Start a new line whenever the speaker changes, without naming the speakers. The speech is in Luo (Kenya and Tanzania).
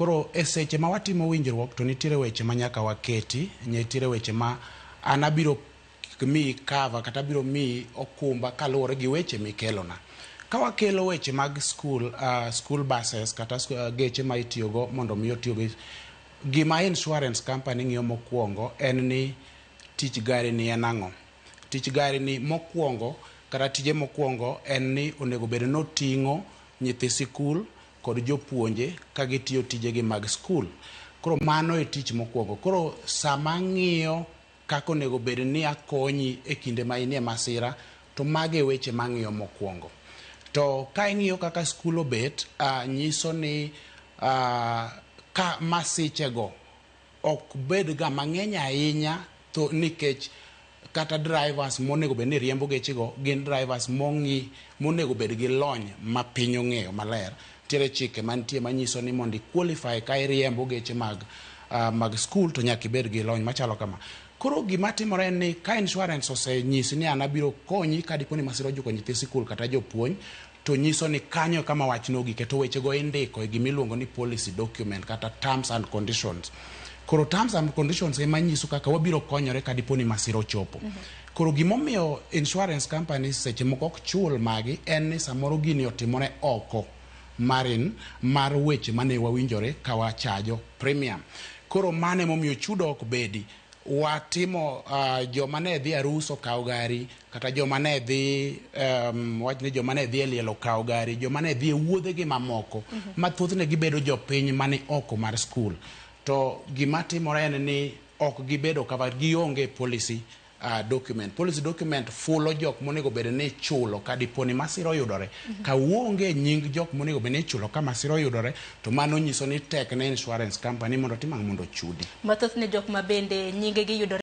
Koro e seche ma watimo winjruok to nitiere weche ma nyaka waketi, nitiere weche ma an abiro miyi cover kata abiro miyi okumba kaluwore gi weche mikelona. Ka wakelo weche mag school, school buses kata geche ma itiyogo mondo mi otiyogo, gima insurance company ng'iyo mokwongo en ni tich gari ni en ang'o. Tich gari ni mokwongo kata tije mokwongo en ni onego bed ni oting'o nyithi sikul kod jopuonje ka gitiyo tijegi mag skul. Koro mano e tich mokwongo. Koro sama ng'iyo kaka onego bed ni akonyi e kinde ma inie masira, to mago e weche mang'iyo mokwongo. To ka ing'iyo kaka skul obet, nyiso ni ka masichego ok bed ga mang'eny ahinya to nikech kata drivers monego bed ni riembo gechego gin drivers mong'i monego bed gi lony ma piny ong'eyo maler. Nitiere chike mantie manyiso ni mondo i qualify ka iriembo geche mag skul to nyaka ibed gi lony machalo kama. Koro gima timore en ni ka insurance osenyisi ni an abiro konyi ka dipo ni masira ojuko nyithi sikul kata jopuonj, to nyiso ni kanyo e kama wachno ogike to wechego indiko e gimiluongo ni policy document kata terms and conditions. Koro terms and conditions ema nyiso kaka wabiro konyore ka dipo ni masira ochopo. Koro gimomiyo insurance companies seche moko ok chul magi en ni samoro gini otimore oko mar weche mane wawinjore ka wachajo premium. Koro mano emomiyo chudo ok bedi. Watimo joma ne dhi arus okawo gari kata joma ne dhi wach ni joma ne dhi e liel okawo gari, joma ne dhi e wuodhe gi mamoko ma thothne gibedo jopiny mani oko mar skul. To gima timore en ni ok gibedo covered, gionge policy document. Policy document fulo jok monego bed ni ichulo ka dipo ni masira oyudore. Ka onge nying jok monego bed ni ichulo ka masira oyudore, to mano nyiso ni tek ne insurance company mondo otim ang'o mondo ochudi.
Mathothne jok ma bende nyingegi yudore